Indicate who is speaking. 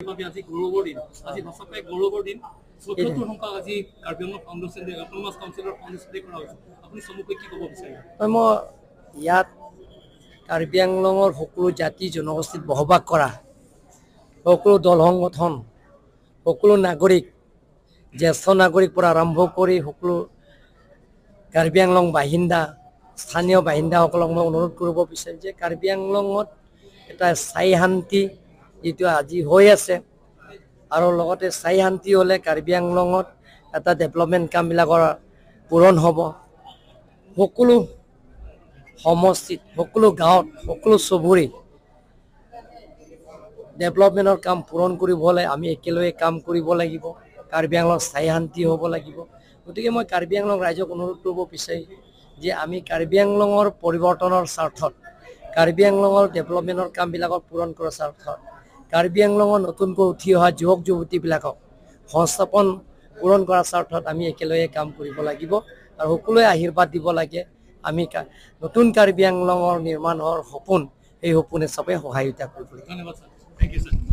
Speaker 1: বাবে আজি গৌৰৱৰ দিন। আজি সঁচাকৈ গৌৰৱৰ দিন। 76 সংখ্যক আজি Karbi Anglong foundation day, autonomous কাউন্সিলৰ ফাউণ্ডেশ্যন ডে কৰা হৈছে। আপুনি চমুকৈ কি ক'ব বিচাৰিব?
Speaker 2: মই ইয়াত কাৰ্বি আংলঙৰ সকলো জাতি জনগোষ্ঠীত বসবাস কৰা সকলো দল সংগঠন, সকলো নাগৰিক, জ্যেষ্ঠ নাগৰিক পৰা আৰম্ভ কৰি সকলো কাৰ্বি আংলং বাসিন্দা, স্থানীয় বাসিন্দাসকলক মই অনুৰোধ কৰিব বিচাৰিম যে কাৰ্বি আংলঙত এটা স্থায়ী শান্তি যিটো আজি হৈ আছে আৰু লগতে স্থায়ী শান্তি হ'লে কাৰ্বি আংলঙত এটা ডেভেলপমেণ্ট কামবিলাকৰ পূৰণ হ'ব। সকলো সমষ্টিত, সকলো গাঁৱত, সকলো চুবুৰীত ডেভেলপমেণ্টৰ কাম পূৰণ কৰিব হ'লে আমি একেলগে কাম কৰিব লাগিব। কাৰ্বি আংলং স্থায়ী শান্তি হ'ব লাগিব। গতিকে মই কাৰ্বি আংলং ৰাইজক অনুৰোধ কৰিব বিচাৰিম যে আমি কাৰ্বি আংলঙৰ পৰিৱৰ্তনৰ স্বাৰ্থত, কাৰ্বি আংলঙৰ ডেভেলপমেণ্টৰ কামবিলাকৰ পূৰণ কৰাৰ স্বাৰ্থত, কাৰ্বি আংলঙৰ নতুনকৈ উঠি অহা যুৱক যুৱতীবিলাকক সংস্থাপন পূৰণ কৰাৰ স্বাৰ্থত আমি একেলগে কাম কৰিব লাগিব আৰু সকলোৱে আশীৰ্বাদ দিব লাগে। আমি নতুন কাৰ্বি আংলঙৰ নিৰ্মাণ হোৱাৰ সপোন, সেই সপোনে চবে সহায়তা কৰিব লাগিব।
Speaker 1: ধন্যবাদ ছাৰ। Thank you sir.